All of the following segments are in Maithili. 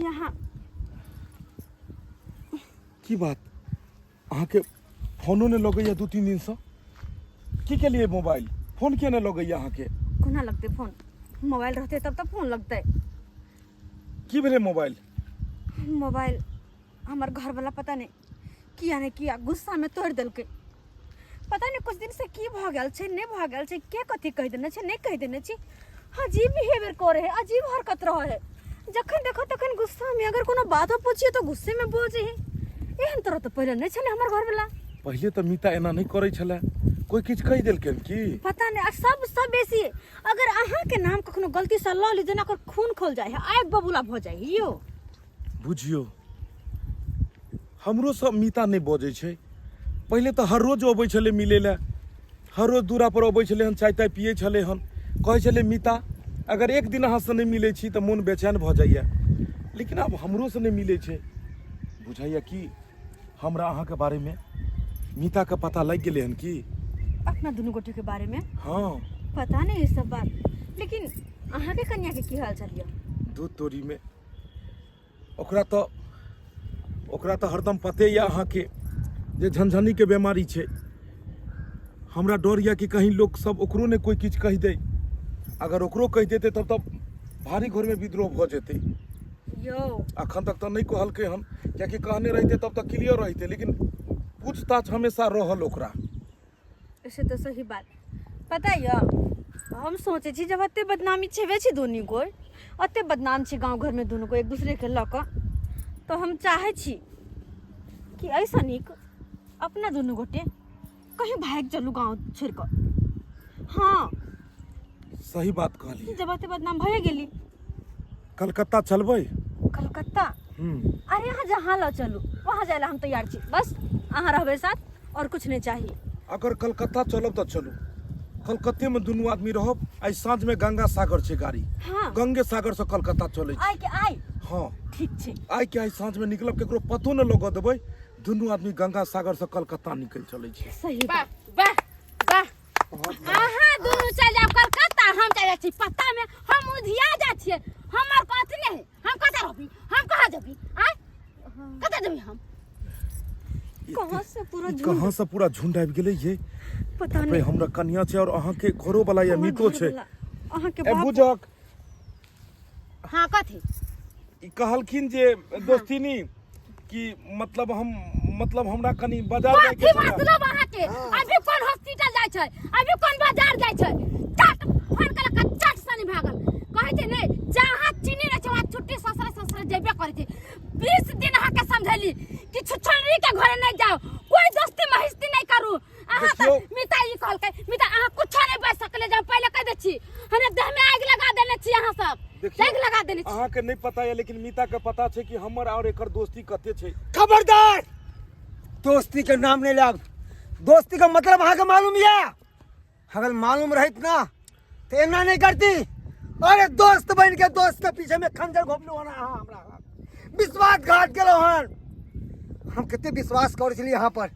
अहाँ की बात अहाँके फोनो नहि लगैया 2-3 दिनसँ? की केलियै मोबाइल फोन किया नहि लगैया अहाँके? कोना लगतै फोन? मोबाइल रहतै तब तऽ फोन लगतै। की भेलै मोबाइल? मोबाइल हमर घरवला पता नहि किया नहि किया गुस्सामे तोड़ि देलकै। पता नहि कुछ दिन से की भऽ गेल छै, नहि भऽ गेल छै, के कथी कहि देने छै, नहि कहि देने छै। अजीब बिहेवियर करे है, अजीब हरकत रहे है। जखन देखो तखन गुस्सामे, अगर कोनो बातो पूछिए तऽ गुस्सेमे बजै है। एहन तरह तऽ पहिले नहि छलै हमर घरवला। पहिले तऽ मीता एना नहि करै छलै, कोइ किछु कहि देलकनि की? पता नहि। आ सबसँ बेसी अगर अहाँके नाम कखनो गलतीसँ लऽ ली, जेना ओकर खून खोल जाइ है, आगि बबूला भऽ जाइ है यौ। बुझियौ हमरो सब मीता नहि बजै छै। पहिले तऽ हर रोज अबै छलै मिलै लए, हर रोज दूरा पर अबै छलै हन, चाय ताय पियै छलै हन। कहै छलै मीता अगर एक दिन अहाँसँ नहि मिलै छी तऽ मोन बेचैन भऽ जाइए, लेकिन आब हमरोसँ नहि मिलै छै। बुझाइए कि हमरा अहाँके बारेमे मीताके पता लागि गेलै हन की? अपना दुनू गोटेके बारेमे? हँ। पता नहि ई सब बात, लेकिन अहाँके कन्याके की हाल चाल यऽ? दूध तोरीमे ओकरा तऽ हरदम पते यऽ अहाँके जे झनझनीके बेमारी छै। हमरा डर यऽ कि कहीं लोक सब ओकरो ने कोइ किछु कहि दै। अगर ओकरो कहि देतै तब तऽ भारी घरमे विद्रोह भऽ जेतै। यौ अखन तक तऽ नहि कहलकै हन, कियाकि कहने रहितै तब तऽ क्लियर रहितै, लेकिन पूछताछ हमेशा रहल ओकरा। से तऽ सही बात। पता यऽ, हम सोचै छी जब एते बदनामी छेबे छी दुनू कोइ, एते बदनाम छी गाँव घरमे दुनू कोइ एक दूसरेके लऽ कऽ, तऽ हम चाहै छी कि एहिसँ नीक अपना दुनू गोटे कहीं भागि चलू गाँव छोड़ि कऽ। हँ। सही बात कहलियै। जब एते बदनाम भए गेली। कलकत्ता चलबै? कलकत्ता? अरे अहाँ जहाँ लऽ चलू वहाँ जाय ला हम तैयार छी, बस अहाँ रहबै साथ और कुछ नहीं चाहिए। अगर कलकत्ता चलब तऽ चलू, कलकत्ते में दुनू आदमी रहब। आइ साँझ में गंगा सागर छै गाड़ी। हाँ। गंगे सागर से कलकत्ता चलै छी। आइ के आइ? हाँ। ठीक छै। आइ के आइ साँझ में निकलब, केकरो पतो न लगऽ देबै, दुनू आदमी गंगा सागर से कलकत्ता निकल चलै छी। सही वाह बात। वाह वाह, अहाँ दुनू चलि जाउ कलकत्ता, हम चलि जाइ छी पत्ता में, हम उधिया जाइ छियै। हमर कथी नहीं, हम कतऽ रहबी, हम कहाँ जेबी? आँय, कतऽ जेबी हम? कहाँ से पूरा ई झुंड? कहाँ से पूरा झुंड आबि गेलै ये? पता बाप रे, नहीं। हमरा कनिया छै और अहाँ के घरो वाला या हमर मीतो छै। घरवला, अहाँके ए बाप। बुझक। हाँ, कथी? ई कहलखिन जे दोस्तिनी कि मतलब हम मतलब हमरा कनी बाजार जाय के कथी छलै। मतलब अहाँके? अभी कोन हॉस्पिटल जाइ छै, अभी कोन बाजार जाइ छै? चट फोन केलक, चट सनी भागल। कहै छै नहि, जहाँ चीनी रहै छै वहाँ छुट्टी ससरे ससरे जेबे करै छै। 20 दिन अहाँके समझैली कि छुछुनरी के घरे नहि जाओ, कोई दोस्ती महिस्ती नहि करू। अहाँ तऽ देखियौ। मिता ई कहलकै, मिता अहाँ कुछो नहि बाजि सकले। जे हम पहिले कहि दै छी, हमरा देह में आगि लगा देने छी अहाँ सब। देखियौ, आगि लगा देने छी। अहाँके नहि पता यऽ, लेकिन मीता के पता छै कि हमर और एकर दोस्ती कते छै। खबरदार, दोस्ती के नाम नहीं लाग। दोस्ती का मतलब अहाँ के मालूम या? अगर मालूम रहित ना तो एना नहीं करती। अरे दोस्त बन के दोस्त के पीछे में खंजर घोपलू हन अहाँ, हमरा विश्वासघात केलहुँ हन। हम कते विश्वास करै छलियै यहाँ पर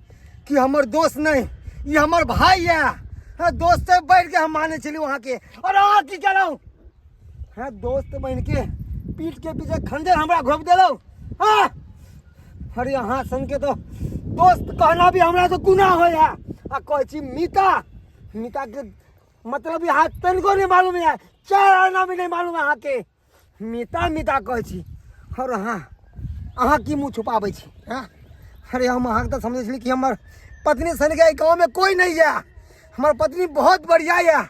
कि हमर दोस्त नहीं, ये हमर भाई है। हाँ, दोस्त से बढ़ के हम माने छलियै वहाँ के, और अहाँ की केलहुँ? हाँ, दोस्त बन के पीठ के पीछे खंजर हमरा घोप देलहुँ। हाँ, अरे अहाँ सन के तो दोस्त कहना भी हमरा तो गुनाह होया। आ कहै छी मीता, मीता के मतलब यहाँ तनिको नहीं मालूम है, 4 आना भी नहीं मालूम है अहाँ के। मीता मीता कहै छी और अहाँ, अहाँ की मुँह छुपाबै छी? हाँ, अरे हम अहाँके तऽ समझै छली कि हमर पत्नी सनके एहि गाँवमे कोइ नहि यऽ, हमर पत्नी बहुत बढ़िआँ यऽ।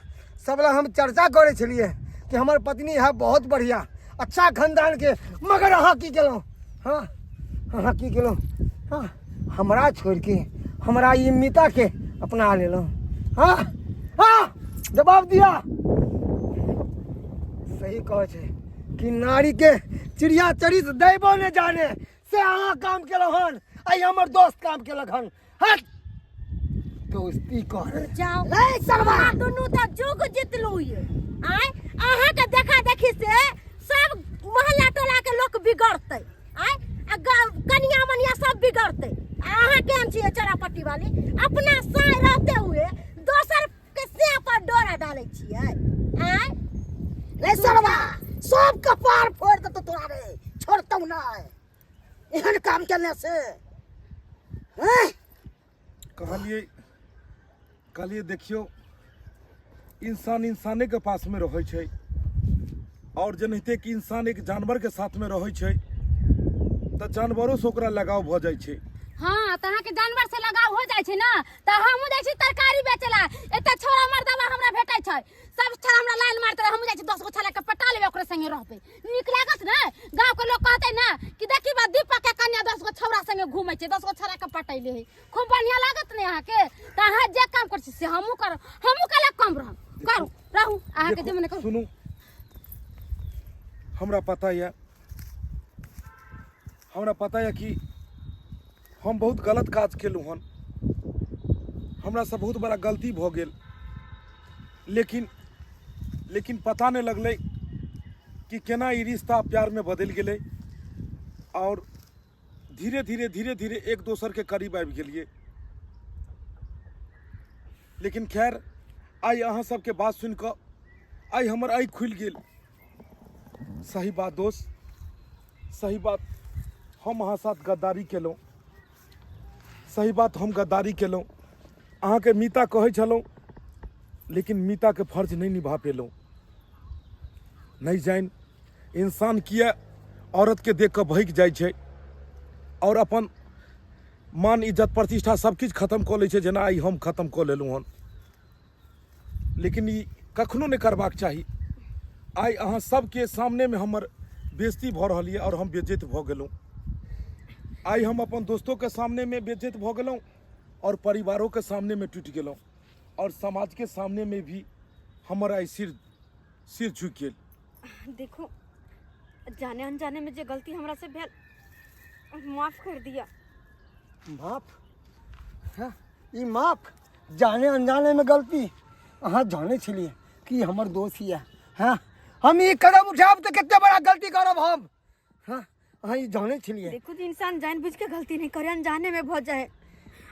सब लग हम चर्चा करै छलियै कि हमर पत्नी है बहुत बढ़िआँ, अच्छा खानदानके, मगर अहाँ की केलहुँ? हाँ, अहाँ की केलहुँ? हाँ, हमरा छोड़िके हमरा ई मीताके अपना लेलहुँ। हाँ हाँ, जवाब दिया। सही कहै छै कि नारी के चिड़िया चरित दैबो ने जाने, से अहाँ काम केलहुँ हन, आइ हमर दोस्त काम केलक हन। हट, दोस्ती कर जाओ नहीं सरवा। अहाँ दुनू तऽ जुग जितलू ये। आय अहाँ के देखा देखी से सब मोहल्ला टोला के लोक बिगड़तै। आय आ कनिया मनिया सब बिगड़तै। आ अहाँ केहन छियै चरापट्टी वाली, अपना साय रहते हुए दोसर के से पर डोरा डालै छियै? आय रे सरवा, सब कपार फोड़ देतौ तोरा रे, छोड़तौ नहि एहन काम केने से हैं कहलिए कहलिए देखियौ इंसान इंसाने के पास में रहै छै और जेनाहिते कि इंसान एक जानवर के साथ में रहै छै तऽ जानवरों से ओकरा लगाव भऽ जाइ छै। हाँ, तऽ अहाँके जानवर से लगाव हो जाइ छै ने, तऽ हमहूँ जाइ छी तरकारी बेचै ला। एते छोड़ा मर्दवा हमरा भेटै छै, सब छोड़ा हमरा लाइन मारते रहे। हमहूँ जाइ छी 10 गो छोड़ा के पटा लेबै, ओकरे संगे रहबै, नीक लागत ने। गाँव के लोग कहतै ने कि देखी बा दीपक के कन्या 10 गो छौड़ा संगे घूमै छै, 10 गो छोड़ा के पटैले है, खूब बढ़िया लागत ने अहाँके। तऽ अहाँ जे काम करै छी से हमहूँ करब, हमहूँ कैला कम रहब? करू रहू अहाँके जे देखू, मने करू। सुनू, हमरा पता यऽ, हमरा पता यऽ कि हम बहुत गलत काज केलहुँ हन, हमरासँ बहुत बड़ा गलती भऽ गेल, लेकिन लेकिन पता नहि लगलै कि केना ई रिश्ता प्यारमे बदलि गेलै आओर धीरे धीरे धीरे धीरे एक दोसरके करीब आबि गेलियै। लेकिन खैर, आइ अहाँ सबके बात सुनि कऽ आइ हमर आँखि खुलि गेल। सही बात दोस्त, सही बात, हम अहाँ साथ गद्दारी केलहुँ। सही बात, हम गद्दारी केलहुँ। अहाँके मीता कहै छलहुँ, लेकिन मीताके फर्ज नहि निभा पेलहुँ। नहि जानि इंसान किए औरतके देख कऽ भगि जाइ छै आओर अपन मान इज्जत प्रतिष्ठा सब किछु खतम कऽ लै छै, जेना आइ हम खतम कऽ लेलहुँ हन। लेकिन ई कखनो नहि करबाक चाही। आइ अहाँ सबके सामनेमे हमर बेइज्जती भऽ रहल यऽ आओर हम बेइज्जत भऽ गेलहुँ। आइ हम अपन दोस्तोके सामनेमे बेइज्जत भऽ गेलहुँ आओर परिवारोके सामनेमे टूटि गेलहुँ आओर समाजके सामनेमे भी हमर आइ सिर सिर झुकि गेल। देखो, जाने अनजाने में जे गलती हमरा से भेल, माफ कर दिया। माफ? हाँ, ई माफ? जाने अनजाने में गलती? अहाँ जाने छलियै कि हमर दोस्त यऽ। हाँ, हम ई कदम उठायब तऽ कते बड़ा गलती करब हम। हाँ, अहाँ ई जाने छलियै? देखो जी, इंसान जान बुझ के गलती नहीं करे, अनजाने में भऽ जाए।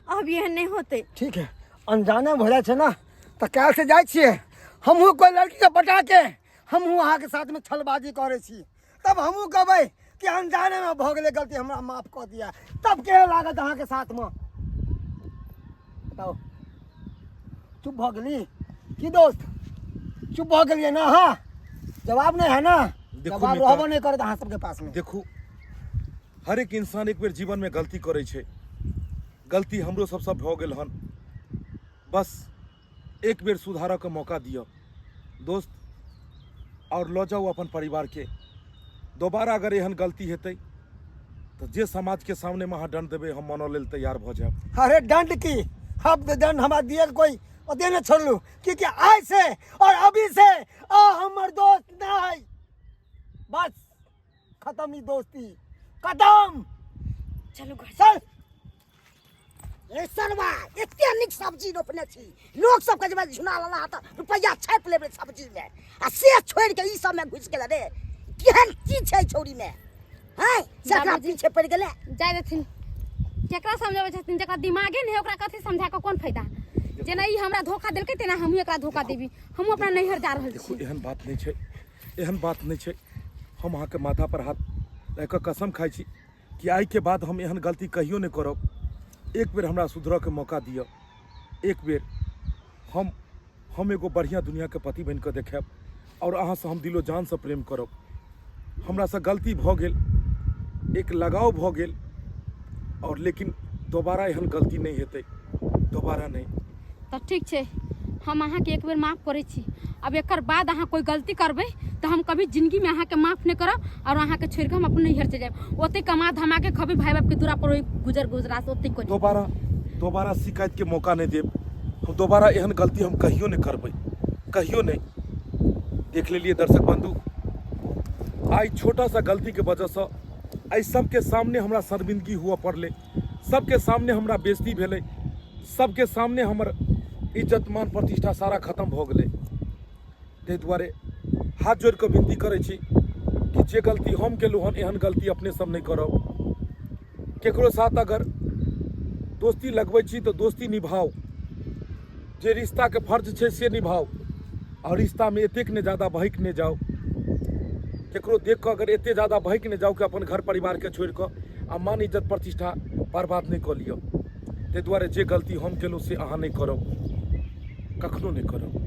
अब यह नहीं होते। ठीक है, अनजाने में हो जाइ छै ने, तऽ काल्हि से जाइ छियै हमहूँ कोइ लड़कीके पटा के हमहूँ अहाँके साथमे छलबाजी करै छी, तब हमहूँ कहबै कि अनजाने में भऽ गेलै गलती, हमरा माफ कऽ दिअ। तब केहन लागत अहाँके साथमे? बताउ, चुप भऽ गेली की दोस्त? चुप भऽ गेलियै ने अहाँ? जवाब नहि है ने? देखू जवाब मित्र। रहबो नहि करत अहाँ सबके पासमे। देखू, हरेक इंसान एक बेर जीवनमे गलती करै छै। गलती हमरो सबसँ भऽ गेल हन। बस एक बेर सुधारऽके मौका दिअ दोस्त, आओर लऽ जाउ अपन परिवारके। दोबारा अगर एहन गलती हेतै तऽ जे समाजके सामनेमे अहाँ दण्ड देबै, हम मानऽ लेल तैयार भऽ जायब। अरे दंड की? अब तो दंड हमरा दिए के कोई ओते नहि छोड़लू, क्योंकि आइ से और अभी से आ हमर दोस्त नहीं, बस खत्म ई दोस्ती, खत्म। चलो घर। चल। रे सरवा, एते नीक सब्जी रोपने छी, लोक सबके जे झुना लेला तऽ रुपैआ छापि लेबै सब्जीमे, आ से छोड़ि के ई सबमे घुसि गेलै रे। केहन चीज छै छौड़ी मे हैं, से एकरा बाबूजी। पीछे पड़ि गेलै। जाय देथिन, केकरा समझाबै छथिन? जकरा दिमागे नहि है ओकरा कथी समझा कऽ कोन फायदा? जेना ई हमरा धोखा देलकै तेना हमहूँ एकरा धोखा देबी। हमहूँ अपना नैहर जा रहल देखू, छी। एहन बात नहि छै, एहन बात नहि छै। हम अहाँके माथा पर हाथ राखि कऽ कसम खाइ छी कि आइके बाद हम एहन गलती कहियो नहि करब। एक बेर हमरा सुधरऽके मौका दिअ, एक बेर। हम एगो बढ़िआँ दुनिआँके पति बनि कऽ देखायब आओर अहाँसँ हम दिलो जानसँ प्रेम करब। हमरासँ गलती भऽ गेल, एक लगाव भऽ गेल आओर लेकिन दोबारा एहन गलती नहि हेतै, दोबारा नहि। तऽ ठीक छै, हम अहाँके एक बेर माफ करै छी। आब एकर बाद अहाँ कोइ गलती करबै तऽ हम कभी जिंदगीमे अहाँके माफ नहि करब आओर अहाँके छोड़ि कऽ हम अपन नैहर चलि जायब। ओतहि कमा धमा के खबै, भाय बापके दूरा पर ओहि गुजर गुजरास ओतहि करी। दोबारा दोबारा शिकायतके मौका नहि देब हम। दोबारा एहन गलती हम कहियो नहि करबै, कहियो नहि। देख लेलियै दर्शक बंधु, आइ छोटा सा गलतीके वजहसँ आइ सबके सामने हमरा शर्मिंदगी हुअ पड़लै, सबके सामने हमरा बेइज्जती भेलै, सबके सामने हमर इज्जत मान प्रतिष्ठा सारा खतम भऽ गेलै। ताहि दुआरे हाथ जोड़ि कऽ विनती करै छी कि जे गलती हम केलहुँ हन, एहन गलती अपने सब नहि करब। केकरो साथ अगर दोस्ती लगबै छी तऽ दोस्ती निभाउ, जे रिश्ताके फर्ज छै से निभाउ, आओर रिश्तामे एतेक नहि ज्यादा बहकि नहि जाउ। ककरो देख कऽ अगर एते ज्यादा बहकि नहि जाउ कि अपन घर परिवारके छोड़ि कऽ आ मान इज्जत प्रतिष्ठा बर्बाद नहि कऽ लिअ। ताहि दुआरे जे गलती हम केलहुँ से अहाँ नहि करब, कखनो नहि करब।